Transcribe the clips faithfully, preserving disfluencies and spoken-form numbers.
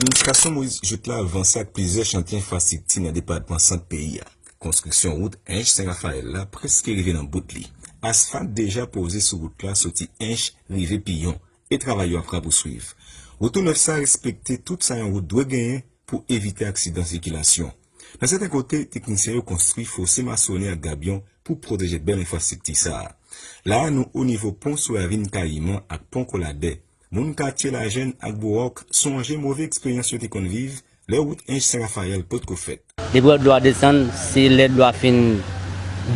Administrasyon Moïse Jouthe la vanse ak plizyè chantye enfrastrikti nan depatman Sant peyi a. Konstriksyon wout Ench Sen Rafayèl la prèske rive nan bout li. Asfalt deja poze sou wout la soti Ench rive Piyon, e travay yo ap rapouswiv. Wout tou nèf sa respekte tout sa yon wout dwe genyen pou evite aksidan sikilasyon. Nan sèten kote, teknisyen yo konstwi fose masonri ak gabyon pou pwoteje bèl enfrastrikti sa a. La a, nou onivo pon sou ravin Kayiman ak pon Koladè. Moun katye Lajèn ak Bowòk sonje move eksperyans yo te konn viv lè wout Ench Sen Rafayèl potko fèt. Depi lè dlo a desann, se lè dlo a fin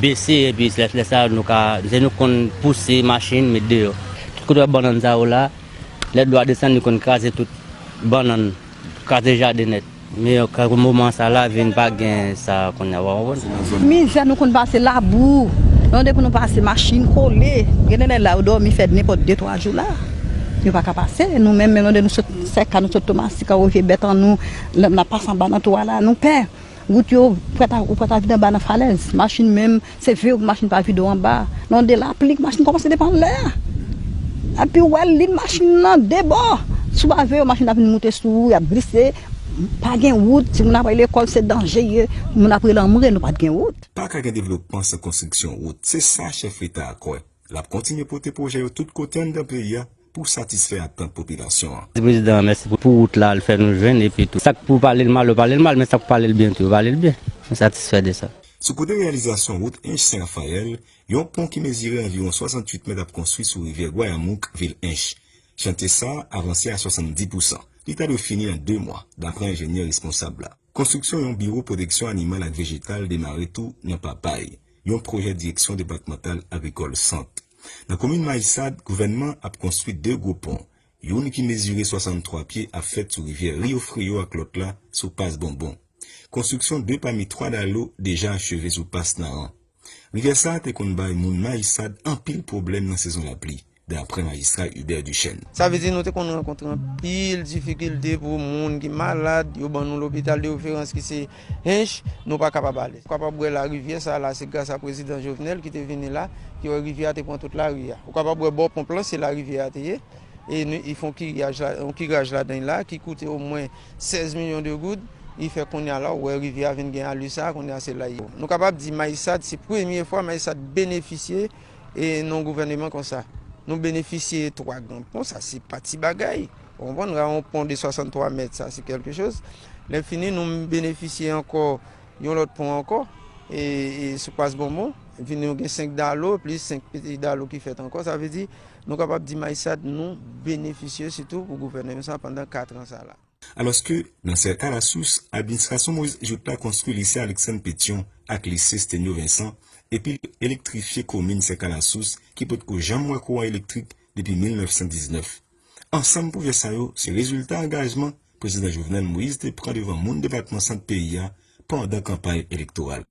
bese, epi lè, lè sa a, nou ka, se nou konn pouse machin, met deyò. Tout kote w wè bannann sa yo la, lè dlo a desann, li konn kraze tout bannann, kraze jaden nèt. Men, ka moman sa la, vin pa gen sa kounye a, w konprann? Mizè nou konn pase, labou. Nan de pou nou pase, machin kole. Gen de nèg la, yo dòmi fè nenpòt de, twa jou la. Yo pa ka pase. Nou menm, menm nan de nou sot Sèka, nou sot Tomasik, ka wè vye bèt an nou, n ap pase anba nan twa la, nou pè. Wout yo, ou prèt a, ou prèt a vide anba nan falèz. Machin menm, se veye machin pa vide w anba. Nan de lapli, machin kòmanse depann lè a. Epi w wè lin machin nan de bò. Si w pa veye, machin ap vin moute sou ou, y ap glise. Pa gen wout, timoun ap al lekòl, se danje ye. Moun ap rele anmwe, nou pa t gen wout. Pa ka gen devlopman san konstriksyon wout. Se sa chèf Leta a kwè. L ap kontinye pote pwojè yo tout kote anndan peyi a pou satisfè atant popilasyon an. Prezidan an, mèsi pou, pou wout la, l fè nou jwenn, epi tou. Sa k pou pale l mal, yo pale l mal, men sa k pou pale l byen tou, yo pale l byen. Mwen satisfè de sa. Sou kote reyalizasyon wout Ench Sen Rafayèl, yon pon ki mezire anviwon swasanntuit mèt ap konstwi sou rivyè Gwayamouk, vil Ench. Chantye sa a avanse a swasanndis pousan. Li ta dwe fini nan de mwa, dapre enjenyè responsab la. Konstriksyon yon biwo pwoteksyon animal ak vejetal demare tou nan Papay, yon pwojè Direksyon Depatmantal Agrikòl Sant. Nan komin Mayisad, gouvènman ap konstwi de gwo pon. Youn ki mezire swasanntwa pye ap fèt sou rivyè Rio Frio ak lòt la sou Pas Bonbon. Konstriksyon de pami twa dalo deja acheve sou Pas Naran. Rivyè sa a te konn bay moun Mayisad anpil pwoblèm nan sezon lapli, dapre majistra Hubert Duchesne. Sa vle di nou te konn rankontre anpil difikilte pou moun ki malad, yo ban nou lopital de referans ki se Ench, nou pa kapab ale. Ou kapab wè larivyè sa a la, se gras a prezidan Jovenel ki te vini la, ki wè rivyè a te pran tout lari a. Ou kapab wè bò ponp lan, se larivyè a te ye. E nou, y fè yon kiraj la, yon kiraj ladan l la ki koute omwen sèz milyon de goud. Y fè kounye a la, ou wè rivyè a vin gen alè sa, kounye a se la y ye. Nou kapab di Mayisad, se premye fwa Mayisad benefisye e nan yon gouvèneman konsa. Nou benefisye twa gran pon, sa se pa ti bagay. Ou konprann, yon pon de swasanntwa mèt, sa se kèlke choz. Lè fini, nou benefisye ankò yon lòt pon ankò, e, e sou Pas Bonbon. Epi nou gen senk dalo, plis senk piti dalo ki fèt ankò. Sa vle di, nou kapab di Mayisad, nou benefisye sitou pou gouvèneman sa pandan kat an sa la. Alòske, nan Sèka Lasous, administrasyon Moïse Jouthe la konstwi lise Alexandre Pétion ak lise Stenio Vincent, epi l elektrifye komin Sèka Lasous ki potko janm wè kouran elektrik depi mil nèf san diznèf. Ansanm pwojè sa yo se rezilta angajman Prezidan Jovenel Moïse te pran devan moun depatman Sant peyi a pandan kanpay elektoral.